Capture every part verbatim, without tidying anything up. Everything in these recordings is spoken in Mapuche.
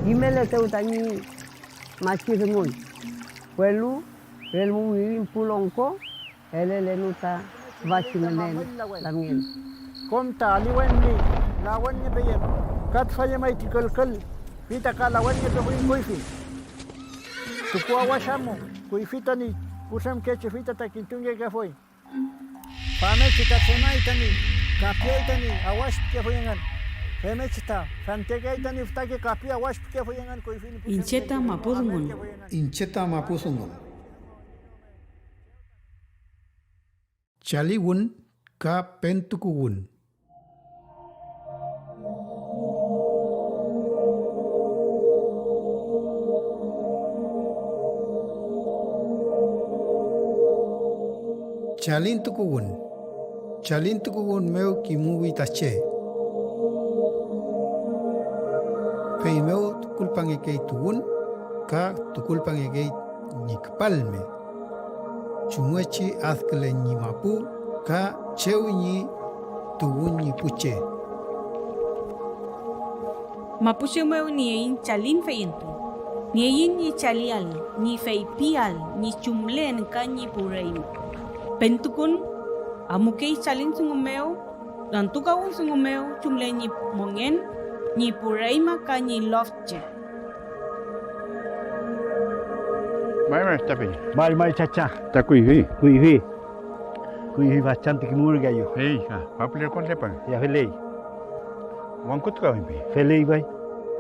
Kimeletew tañi machi dungun, welu relmu wirin pu longko elelenu ta tüfachi ngünen lamngen. Kom ta aliwen ñi lawenngepeyem, ka tüfa llemay ti külkül, fey ta ka lawenngepefuy kuyfi. Tukuawash amu, kuyfi tañi putremkechi, fey ta, ta kintungekefuy. Famngechi ta tremay tañi kapiay tañi awash pikefuy engün. Femngechi ta fentekeay tañi fütake kapi awash pikefuy engün kuyfi ñi pu Iñche ta mapu dungun. Iñche ta mapu dungun. Chaliwün ka pentukuwün. Chalintukuwün. Chalintukuwün mew kimuwi ta che. Feymew tukulpangekey tuwün ka tukulpangekey ñi küpalme. Chumngechi adkülen ñi mapu ka chew ñi tuwün ñi pu che. Mapuche mew nieiñ chalin feyentun. Nieiñ ñi chalial, ñi feypial ñi chumlen ka ñi pu reñma. Pentukun amukey chalin dungu mew, ramtukawün dungu mew chumlen ñi mongen, ñi pu reñma ka ñi lofche. Mari mari ta peñi. Mari mari chacha. Ta kuyfi. Kuyfi. Kuyfi fachantü kimürkayu. Fey ka, fapülerkon lepay. Ya feley. Wangkutukawimpi. Feley fay.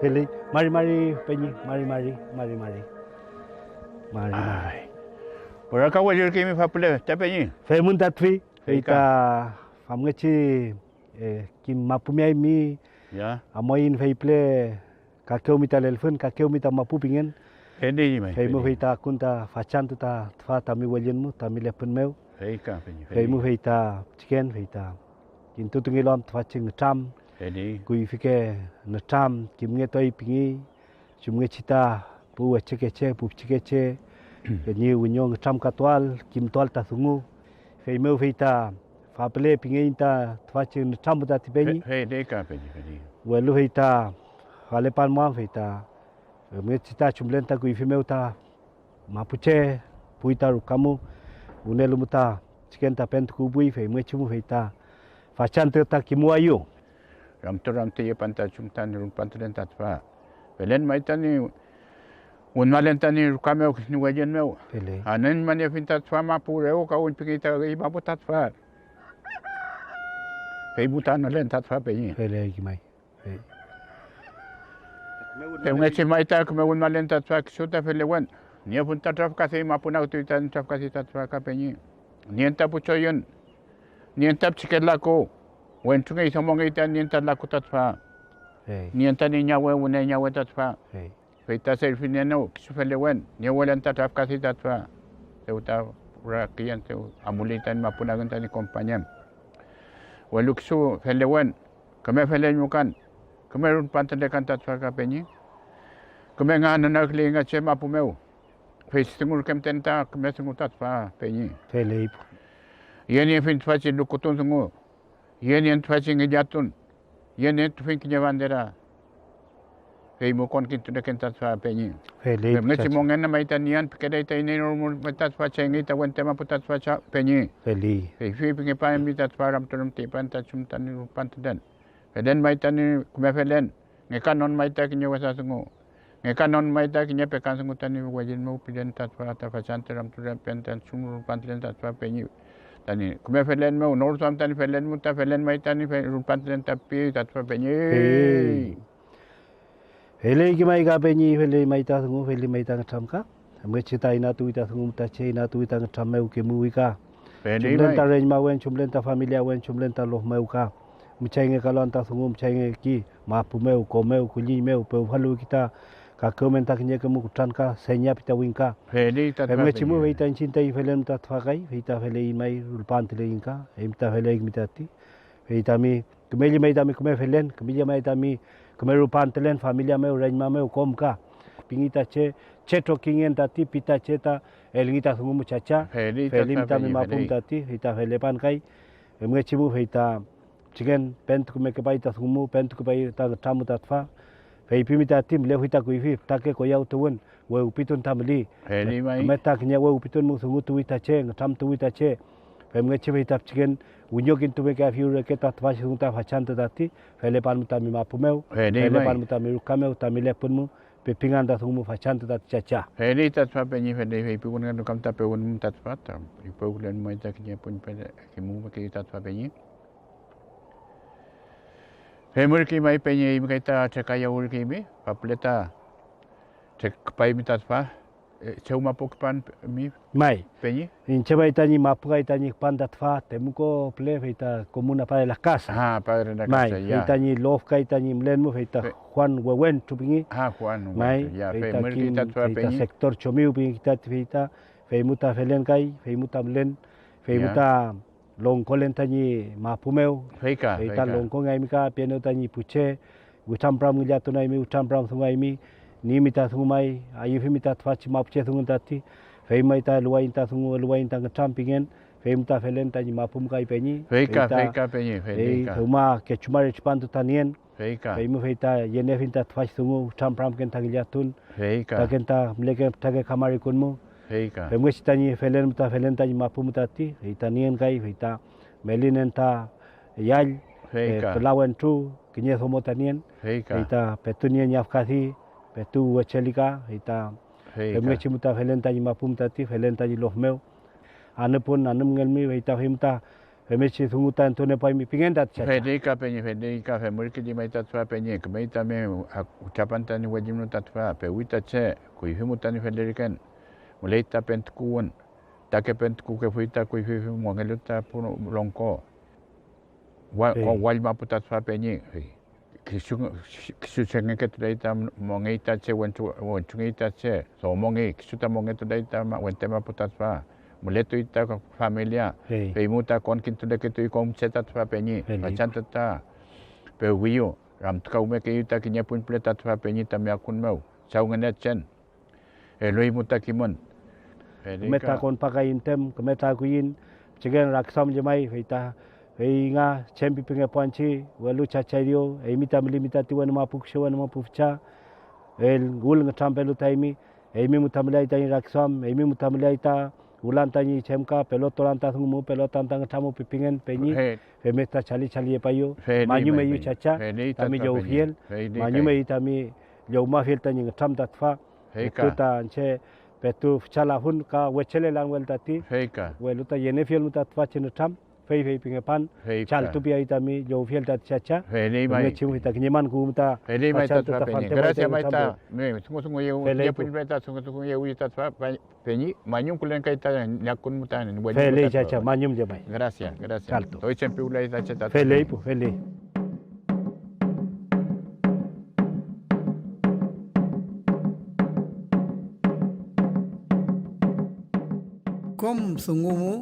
Feley. Mari mari peñi. Mari mari. Mari mari. Mari mari. Ay. Puraka wellürkeymi fapüle ta peñi. Femün ta tüfi. Fey ka. Fey ta famngechi, eh, kim mapu meaymi. Ya. Amuaiñ fey püle. Kakewmi ta lelfün, kakewmi ta mapu pingen. Feymew fey ta akun ta fachantü ta tüfa tami wellün mu, tami lepün mew. Feymew fey ta pichiken, fey ta kintutungelu am tüfachi nütram, kuyfike nütram, kimngetuay pingey, chumngechi ta pu wechekeche, pu pichikeche, ñi wiño nütramkatuael, kimtuael ta dungu. Feymew fey ta fapüle pingeiñ ta tüfachi nütram tati peñi. Fe-, fey, fey ka peñi, fey. Welu fey ta falepan mu am, fey ta femngechi ta chumlen ta kuyfi mew ta mapuche, puwi ta ruka mu, wünelu mu ta chiken ta pentukuwpuy, femngechi mu fey ta fachantü ta kimuwayu. Ramtu ramtuyepan ta chumtan rulpantulen ta tüfa. Felen may tañi wünmalen tañi ruka mew kiñe wellün mew. Feley. Anüñmaniefiñ ta tüfa mapu rew ka wüñpikey ta üy mapu ta tüfa. Fey mu ta anülen ta tüfa peñi. Feley kimay. Fey. Femngechi may ta küme wünmalen ta tüfa kisu ta felewen. Niefun ta trafkadey mapu nagtuy tañi trafkadey ta tüfa ka peñi. Nien ta pu choyün. Nien ta pichike laku. Wentrungey domongey ta nien ta laku ta tüfa. Fey. Nien ta nieñawe wüneñawe ta tüfa. Fey. Fey ta serfinienew kisu felewen, niewelan ta trafkadey ta tüfa, dew ta pura küyen dew amuley tañi mapu nagün tañi kompañem. Welu kisu felewen, küme feleñmukan, küme rulpantulekan ta tüfa ka peñi, küme nganünagküley nga chem mapu mew, feychi dungu reke müten ta küme dungu ta tüfa peñi. Feley. Yeniefiñ tüfachi lukutun dungu. Yenien tüfachi ngillatun, yenietufiñ kiñe bandera, fey mu konkintuneken ta tüfa peñi. Feley. Femngechi mongen may ta niean pikeley ta iney no rume ta tüfachi engey ta wente mapu ta tüfachi peñi. Feley. Fey feypingepaemi ta tüfa ramtulemtupan ta chum tañi rupantulen. Felen may tañi küme felen. Ngekanon may ta kiñe wesa dungu, ngekanon may ta kiñe pekan dungu tañi wellün mew pilen ta tüfa ta fachantü ramtulepen ta chumru rupantulen ta tüfa peñi. Tañi küme felen mew, nor duam tañi felen mu ta felen may tañi fe-, rupantulen ta pi ta tüfa peñi. Fey. Feley kimay ka peñi, feley may ta dungu, feley may ta ngütramka. Femngechi ta inatuwi ta dungu ta che inatuwi ta ngütram mew kimuwi ka. Chumlen ta reñmawen, chumlen ta familiawen, chumlen ta lof mew ka. Müchayngekalu anta dungu, müchayngeki mapu mew, ko mew, kulliñ mew, pewfaluwki ta kakewmen ta kiñeke mu kutran ka seña pi ta wingka. Femngechi mu fey ta iñchiñ taiñ felen ta tüfa kay, fey ta feleiñ may, rulpantuleiñ ka, eymi ta feleykimi tati, fey tami Küme llemay tami küme felen, küme llemay tami küme rupan tülen familia mew, reñma mew, kom ka. Pingi ta che, che trokiñngen tati, pi ta che ta elngi ta dungu mu chacha, Feli ta felim tüfa tami peñi, mapu mu feli. Tati, fey ta felepan kay, femngechi mu fey ta pichiken pentukumekepay ta dungu mu, pentukepay ta ngütram mu ta tüfa, feypimi tati mülefuy ta kuyfi fütake koyawtuwün, wewpitun ta müli. Feli may. Küme ta kiñe wewpitun mu dungutuwi ta che, ngütramtuwi ta che, femngechi fey ta pichiken wiñokintumekeafiyu reke ta tüfachi dungu ta fachantü tati, felepan mu tami mapu mew, Feli may. Felepan mu tami ruka mew, tami lepün mu, pepingan ta dungu mu fachantü tati chacha. Feli ta tüfa peñi, feli feypiwünngelu kam ta pewün mu ta tüfa, ta pewkülen may ta kiñe puñ pele, kimumekeyu ta tüfa peñi. Femürkey may peñi, eymi kay ta trekayawürkeymi, papule ta tre-, küpaymi ta tüfa, eh, chew mapu küpan mi May. Peñi. Iñche may tañi mapu kay tañi küpan ta tüfa, Temuco püle, fey ta comuna Padre Las Casas. Ah, Padre Las May, Casas, fey ya. Tañi lof kay tañi mülen mu, fey ta Fe- Juan Wewentru pingi. Ah, Juan May, Wewentru, ya, fey ta femürkey kim, ta tüfa fey ta peñi. Sector Chomiw pingi ta tüfey ta, fey mu ta felen kay, fey mu ta mülen, fey mu Ya. Ta longkolen tañi mapu mew, Fey ka, fey fey ta ka. Longkongeaymi ka pienew tañi pu che, witrampüram ngillatunaymi, witrampüram dunguaymi, nimi ta dungu may, ayüfimi ta tüfachi mapuche dungun tati, fey may ta eluwayiñ ta dungu, eluwayiñ ta ngütram pingen, fey mu ta felen tañi mapu mu kay peñi, Fey ka, fey ta, fey ka peñi, fey, fey fey ka. Dewma kechu mari tripantu ta nien, Fey ka. Feymu fey ta yeniefiñ ta tüfachi dungu, witrampüramken ta ngillatun, Fey ka. Taken ta müleken fütrake kamarikun mu. Fey ka. Femngechi tañi felen mu ta felen tañi mapu mu tati, fey ta nien kay, fey ta melinen ta yall, Fey eh, ka. Küla wentru, kiñe domo ta nien, Fey ka. Fey ta petu nien yafkadi, petu wechelika, fey ta Fey ka. Femngechi mu ta felen tañi mapu mu tati, felen tañi lof mew. Anüpun, anümngelmi, fey ta fey mu ta femngechi dungu ta entuniepuaymi pingen tati chacha. Feli ka peñi, feli ka femürkey llemay ta tüfa peñi, kümey tami ak-, witrapan tañi wellimnu ta tüfa, pewi ta che, kuyfi mu tañi feleriken, müley ta pentukuwün, ta ke pentukukefuy ta kuyfi mongelu ta pu longko. Wa-, Fey. Ko wall mapu ta tüfa peñi, fey. Kisu, kisu chengeketuley ta mongey ta che wentru, wentrungey ta che, domongey, kisu ta mongetuley ta ma-, wente mapu ta tüfa, mületuy ta familia, Fey. Feymu ta konkintuleketuy kom che ta tüfa peñi, Feli. Fachantü ta pewwiyu, ramtukawmekeyu ta kiñe pun püle ta tüfa peñi tami akun mew, Chaw Ngünechen. Elueymu ta kimün. Küme ta konpakay intem, küme ta akuyin, pichiken rakiduam llemay, fey ta, fey nga chem pipingepuan chi, welu Chachay Dios, eymi ta mülimi tati wenu mapu kuse wenu mapu fücha, el wül nütrampelu ta eymi, eymi mu ta müleay tañi rakiduam, eymi mu ta müleay ta wulan tañi chemka, pelotolan ta dungu mu, pelotan ta ngütramu pipingen peñi, Fe- femngechi ta chali chaliyepayu, Fe- mañumeyu Fe- chacha, Fe- tami Fe- llowfiel, Fe- mañumeyu tami llowmafiel tañi ngütram ta tüfa. Fey ka. Petu ta iñche petu füchalafun ka wechelelan wel tati. Fey ka. Welu ta yeniefiel mu ta tüfachi nütram, fey feypingepan, Fey ka. Chaltu piay tami llowfiel tati chacha. Feley may. Femngechi mu ta kiñe man kuwü mu ta Feley may ta fachantü ta tüfa peñi. Faltemuay Gracias tañi may ta. Nütrampe. Mi, dungu dungu yew, Feley pu. Yepuñ pe ta dungu dungu yew ta tüfa pa-, peñi, mañumkülen kay ta ñakun mu ta weñi Feley mu ta chacha, tüfa. Mañum llemay. Gracias, gracias. Chaltu. Doy chempiwlay ta che ta Feley tüfa. Pu, feley. Kom dungu mu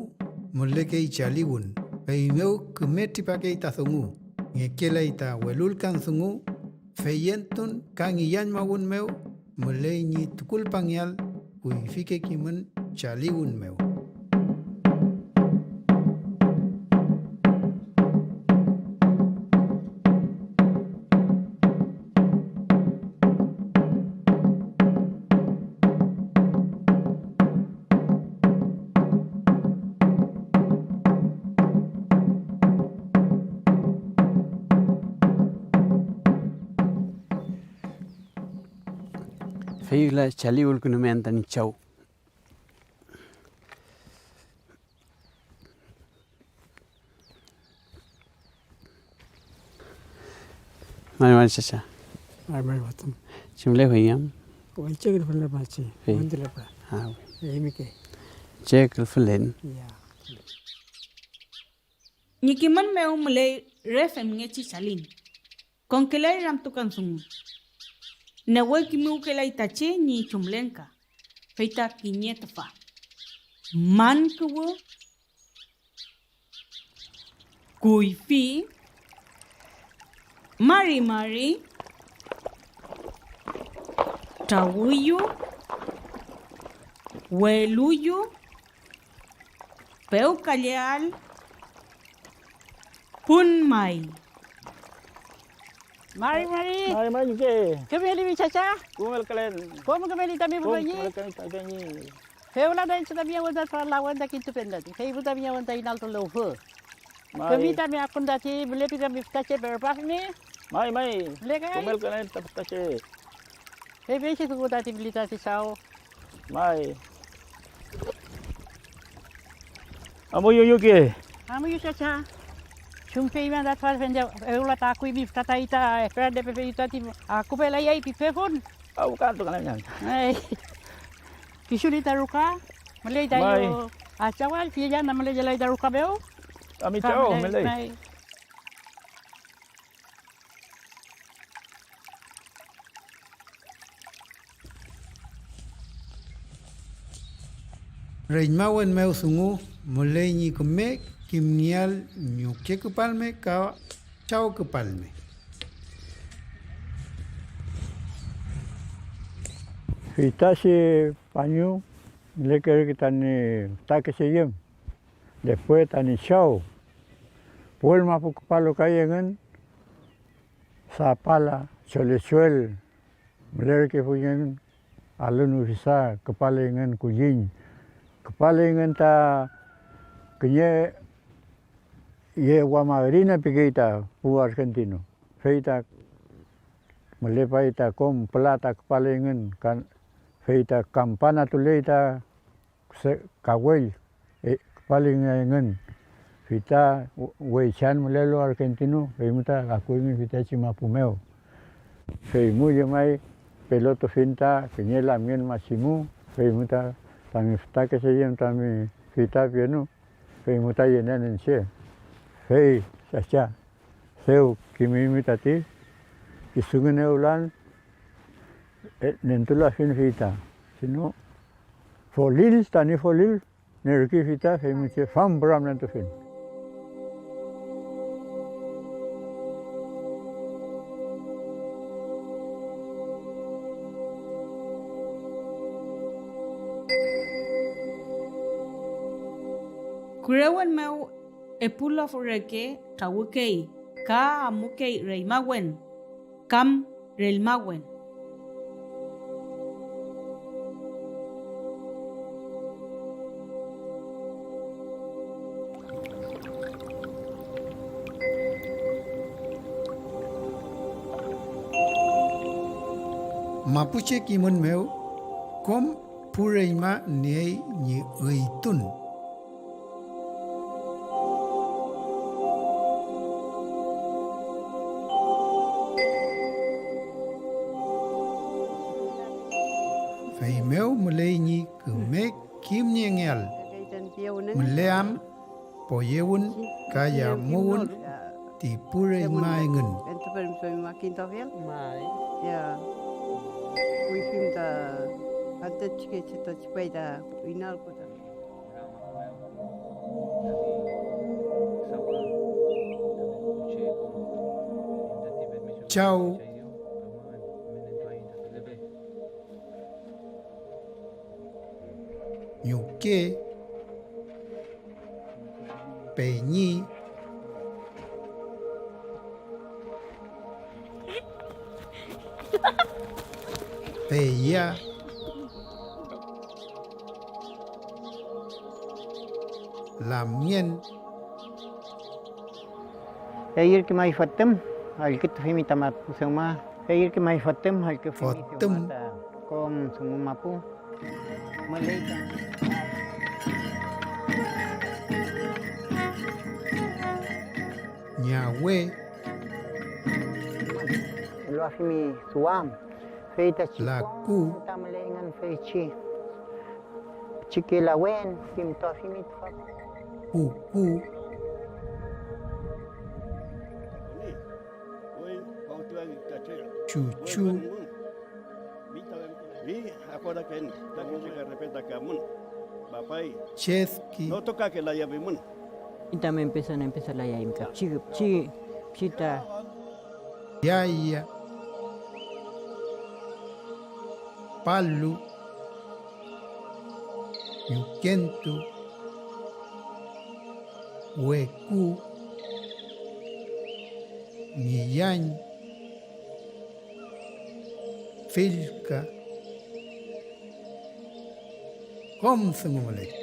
mülekey chaliwün, feymew küme tripakey ta dungu, ngekelay ta welulkan dungu, feyentun ka ngillañmawün mew müley ñi tukulpangeael kuyfike kimün chaliwün mew. Fey wüla chaliwülkünumean tañi chaw. Mari mari chacha. Mari mari fotüm. Chumlefuy am. Waychekülfün lepachi, Fey. Wentelepa. Ah, wi. Eymi kay. Chekülfülen. Ya. Ñi kimün mew müley re femngechi chalin. Konkelay ramtukan dungu. Newe kimuwkelay ta che ñi chumlen ka, fey ta kiñe tüfa. Man kuwü, kuyfi, Mari mari, trawüyu, weluyu, pewkalleael, pun may. Mari mari. Mari mari ñuke. Kümeli mi chacha. Kümelkalen. Kom kümeli tami pu peñi. Kom kümeli tami pu peñi. Fewla ta iñche tami awen ta tralawen ta kintupen tati, fey pu tami awen ta inaltu lewfü. May. Kemi tami akun tati mülepi tami fütache perpafimi. May, may. Mülekay. Kümelkalen ta fütache. Fey feychi dungu tati müli tati chaw. May. Amuyu ñuke. Amuyu chacha. Chumpeyma ta tüfa fende fewla ta akuymi fütra tayi ta esperante pepeyu tati akupelayay pipefun. Aw, kantu kanañan. Ay. Kisu li ta ruka, müley tayu achawall, kiñe llana müleyelay ta ruka mew. Tami chaw müley. Reñmawen mew dungu müley ñi küme kimngeael ñuke küpalme ka chaw küpalme. Feytachi pañu mülekerke tañi fütakeche yem, después tañi chaw. Puwel mapu küpalu kay engün, Zapala, Cholechuel, mülerkefuy engün alün ufisa, küpaleyngün kulliñ, küpaleyngün ta kiñe yewa madrina pikey ta pu argentino, fey ta mülepay ta kom pülata küpaleyngün, ka, fey ta kampanatuley ta se-, kawell, e, küpalingey engün, fey ta we-, weychan mülelu Argentino, feymew ta akuyngün feytachi mapu mew. Feymew llemay, pelotufin ta kiñe lamngen machi mu, feymew ta tami fütakeche yem tami feyta pienu, feymew ta yenen iñche. Fey, chacha, dew kimiymi tati, kisu ngünewlan, e, nentulafiñ fey ta, sino folil, tañi folil nerkifi ta, femngechi fampüramnentufin. Kurewen mew epu lof reke trawükey ka amukey reñmawen kam rellmawen. Mapuche kimün mew, kom pu reñma niey ñi üytun. Feymew müley ñi küme kimniengeael, müleam poyewün ka yamuwün ti pu reñma engün. Chaw. Ñuke, peñi, peya, lamngen. Eyürke may fotüm, allkütufimi ta mapu dewma. Eyürke may fotüm, allküfimi dewma ta kom dungu mapu. Müley ta ñawe. Eluafimi duam, fey ta laku. Kom ta müleyngün feychi. Pichike lawen, kimtuafimi tüfa. Puku. Chuchu. Chedki. Tamün pesan empesalayay ka pichi, pichi, pichi ta. yaya, palu, ñukentu, weku, ngillañ, fillka, kom dungu müley.